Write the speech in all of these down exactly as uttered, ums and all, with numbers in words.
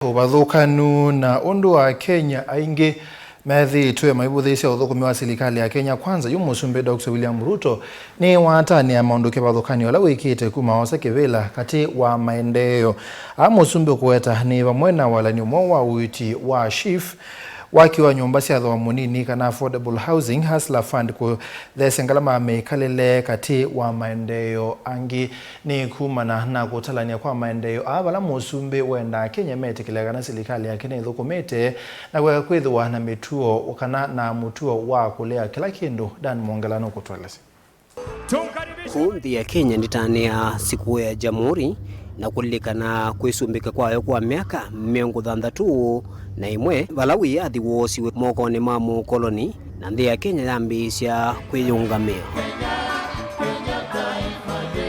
Ũvathũkanu na ũndũ Akenya aingĩ methĩĩtwe maivũthĩĩsya ũthũkũmi wa silikalĩ ya Kenya Kwanza, yu Mũsumbĩ Doctor William Ruto nĩwatanĩa maũndũ kĩvathũkany'o ala wĩkĩte kuma oosa kĩvĩla katĩ wa maendeeo aa Mũsumbĩ ũkũweta nĩ vamwe na walany'o mweũ wa ũiiti wa SHIF, waki wa nyũmba sya thooa mũnini kana affordable housing, Hustler Fund, kũtheesya ngalama ya mĩkalĩle katĩ wa maendeeo angĩ. Nĩ kumana na kũtalany'a kwa maendeeo aa vala Mũsumbĩ wendaa Akenya metĩkĩle kana silikalĩ yake nĩthũkũmĩte na kũeka kwĩthĩwa na mĩtuo kana na mũtuo wa kũlea kĩla kĩndũ. Dan Mwongela nũkũtũelesya. Kũu nthĩ ya Kenya ndĩtanĩaa sikũũ ya Jamhuri na kũlilikana kwĩsumbĩka kwayo kwa myaka mĩongo thanthatũ na ĩmwe, vala wĩyathi woosiwe mokonĩ ma mũkoloni, na nthĩ ya Kenya yambĩĩsya kwĩyũngamĩa.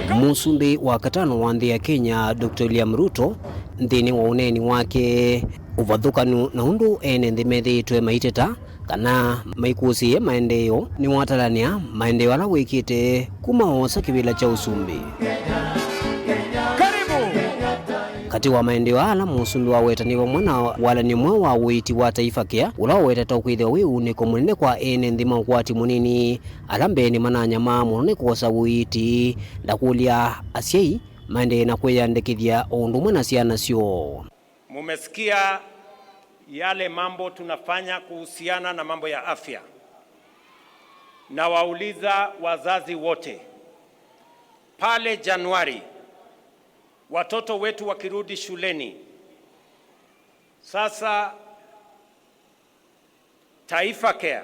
Mũsumbĩ wa katano wa nthĩ ya Kenya, Doctor William Ruto, nthĩnĩ wa ũneeni wake ũvathũkanu na ũndũ ene nthĩ methĩĩtwe maiteta kana maikũsĩĩe maendeeo, nĩwatalanĩa maendeeo ala wĩkĩte kuma oosa kĩvĩla kya ũsumbĩ. Katĩ wa maendeeo aa ala mũsumbĩ waweta nĩ vamwe na walany'o mweũ wa ũiiti wa Taifa Care, ũla wawetetwe kwĩthĩwa wĩ ũunĩko mũnene kwa ene nthĩ ma ũkwati mũnini, ala mbeenĩ mananyamaa mũno nĩ kwosa ũiiti, ndakũlya asyai maendee na kwĩyandĩkĩthya o ũndũ ũmwe na syana syoo. Mumesikia yale mambo tunafanya kuhusiana na mambo ya afya. Nawauliza wazazi wote, pale Januari, watoto wetu wakirudi shuleni, sasa Taifa Care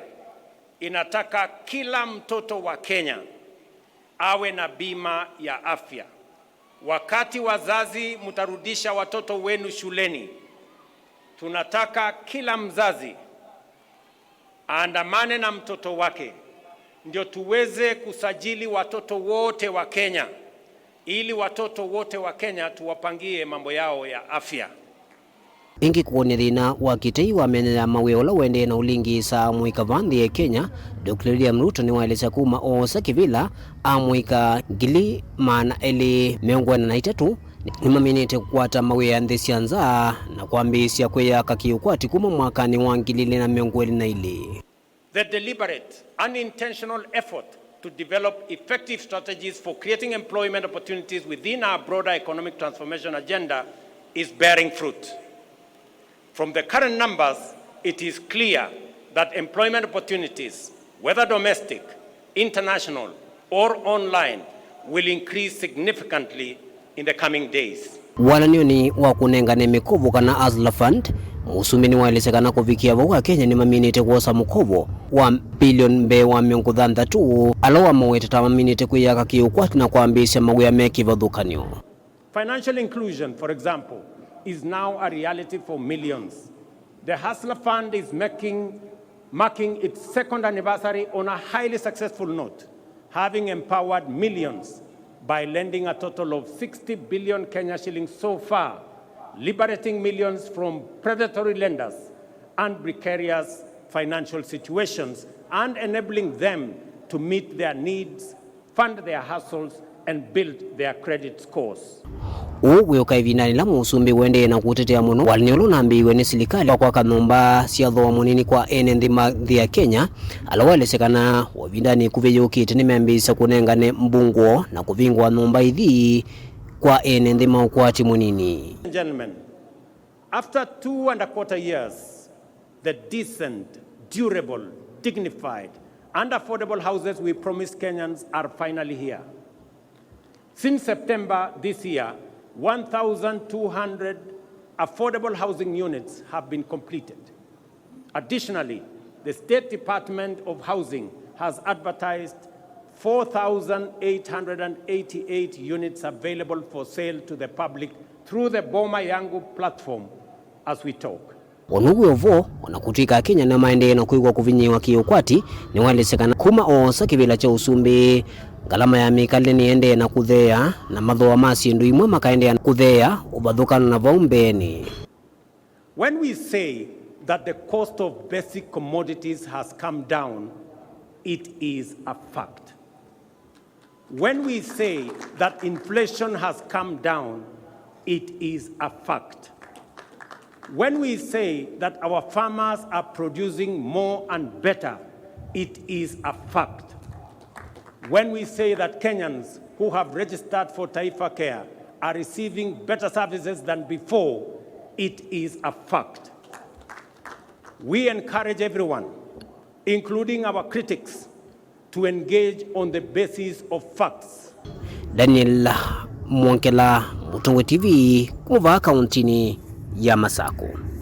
inataka kila mtoto wa Kenya awe na bima ya afya. Wakati wazazi mtarudisha watoto wenu shuleni, tunataka kila mzazi aandamane na mtoto wake, ndio tuweze kusajili watoto wote wa Kenya, ili watoto wote wa Kenya tuwapangie mambo yao ya afya. Ĩngĩ kũkũnĩa thĩna wa kĩtei wa myanya ya mawĩa ũla ũendee na ũlingĩĩsa amũika vaa nthĩ ya Kenya, Doctor William Ruto nĩwaelesya kuma oosa kĩvĩla, amũika ngili maana elĩ mĩongo ĩna na itatũ nĩmaminĩte kũkwata mawĩa nthĩ sya nza na kwambĩĩsya kwĩyaka kĩ-ũkwati kuma mwakanĩ wa ngili ilĩ na mĩongo ĩlĩ na ilĩ. The deliberate, unintentional effort to develop effective strategies for creating employment opportunities within our broader economic transformation agenda is bearing fruit. From the current numbers, it is clear that employment opportunities, whether domestic, international, or online, will increase significantly in the coming days. Walany'onĩ wa kũnengane mĩkovo kana Hustler Fund, mũsumbĩ nĩwaelesya kana kũvikĩa vau Akenya nĩmaminĩte kwosa mũkovo wa bilioni mbee wa mĩongo thanthatũ, ala wamaweta ta maminĩte kwĩyaka kĩ-ũkwati na kwambĩĩsya mawĩa me kĩvathũkany'o. Financial inclusion, for example, is now a reality for millions. The Hustler Fund is making, marking its second anniversary on a highly successful note, having empowered millions by lending a total of sixty billion Kenya shillings so far, liberating millions from predatory lenders and precarious financial situations, and enabling them to meet their needs, fund their hustles, and build their credit scores. Ũu wĩũka ĩvindanĩ ĩla mũsumbĩ ũendee na kũtetea mũno walany'o ũla ũnambĩĩiwe nĩ silikalĩ wa kwaka nyũmba sya thooa mũnini kwa ene nthĩ ma nthĩ ya Kenya, ala waelesya kana o ĩvindanĩ ĩkuvĩ yũkĩte nĩmambĩĩsya kũnengane mbungũo na kũvingũa nyũmba ithi kwa ene nthĩ ma ũkwati mũnini. Gentlemen, after two and a quarter years, the decent, durable, dignified, and affordable houses we promised Kenyans are finally here. Since September this year, one thousand two hundred affordable housing units have been completed. Additionally, the State Department of Housing has advertised four thousand eight hundred and eighty-eight units available for sale to the public through the Boma Yangu platform as we talk. O na ũu wĩ o vo, o na kũtw'ĩka Akenya nĩmaendee na kwĩw'a kũvinyĩĩwa kĩ-ũkwati, nĩwaelesya kana kuma oosa kĩvĩla kya ũsumbĩ, ngalama ya mĩkalĩle nĩendee na kũtheea, na mathooa ma syĩndũ imwe makaendeea na kũtheea ũvathũkanu na vau mbeenĩ. When we say that the cost of basic commodities has come down, it is a fact. When we say that inflation has come down, it is a fact. When we say that our farmers are producing more and better, it is a fact. When we say that Kenyans who have registered for Taifa Care are receiving better services than before, it is a fact. We encourage everyone, including our critics, to engage on the basis of facts. Daniel Mwongela, Mũtongoi T V, kuma vaa kauntinĩ ya Masakũ.